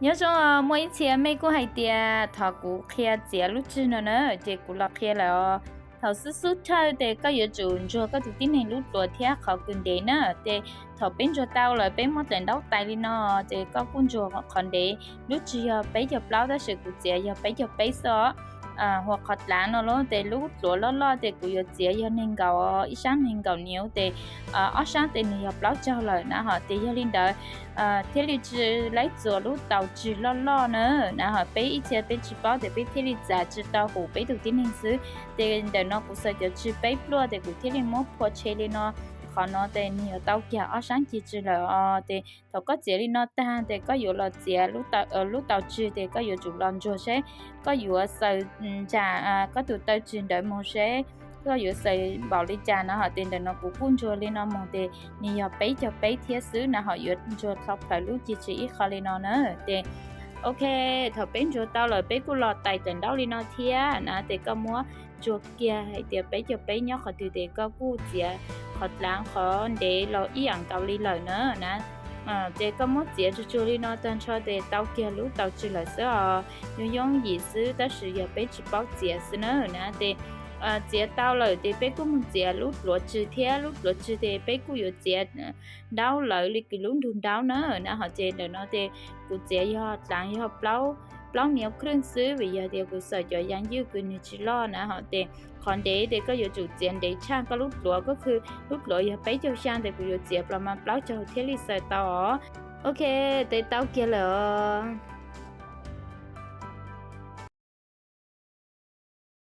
Nyob zoo, muaj ib txhia mej kuj hais tias thov kuv qhia txiav lub tswg no na, ces kuv los qhia lawm os. Thaum xub xub thawj ces koj yuav tsum ntsuag koj tus tib neeg lub dluav thiab qhov kws ntev na. Ces thaum peb ntsuag tau lawm peb muab daim ntaub tais li no, ces koj kuj ntsuag qhov ntev. Lub tswg yog peb caug plaub tab sis kuv txiav yog peb caug peb xwb os. Hu ua qhov dlav no lub, ces lub dluav loj loj ces kuv yuav txiav yog nees nkaum, ib sab nees nkaum niv, ces ob sab ces nws yog plaub caug lawm na hos. Ces yog li ntawd thiaj li tsi laib txuas lub tau tswg loj loj na. Na hos peb ib txhia peb tsis paub ces peb thiaj li txav tsis tau hum peb tus tib neeg xwb. Ces ntawm no kuv xaws cov tswg peb pluaj ces kuv thiaj li muab phua tshe li no. Qhov no ces nws yuav tau kiag ob sab ceg tswg lawm os. Ces thaum koj txiav li no tag ces koj yuav los txiav lub tau tswg ces koj yuav tsum los ntsuag seb koj yuav xaws ntsam koj tus taw tswg ntawd moog seb koj yuav xaws npaum li cas na hos. Ces ntawm no kuv kuj ntsuag li no moog ces nws yog peb caug peb thiab xwb na hos, yuav ntsuag dlhau plaws lub ceg tswg ib qho li no na. Ces ok, thaum peb ntsuag tau lawm peb kuj los tais daim ntaub li no thiab na. Ces koj muab ntsuag kiag hais tias peb caug peb nyob qhov twg ces koj kuj txiav qhov dlav qhov ntev los ib yam nkaus li lawm na. Ces koj muab txiav tsuag tsuag li no tag nrho ces tau kiag lub tau tswg lawm xwb os. Yooj yooj yim xwb tab sis yog peb tsis paub txiav xwb na na. Ces txiav tau lawm ces peb kuj moog txiav lub dluav tswg thiab. Lub dluav tswg ces peb kuj yuav txiav ntaub lawv li kws lub nrug ntaub na na hos. Ces ntawm no ces kuv txiav yog dlav yog plaub niv krwj xwb vim yog tias kuv xaws cov yaav ywj kws nws tsis loj na hos. Ces qhov ntev ces koj yuav tsum txiav ntev tshaj koj lub dluav, koj khw lub dluav yog peb caug xyaa ces kuv yuav txiav plas mas plaub caug thiaj li xaws tau os. Ok, ces tau kiag lawm os.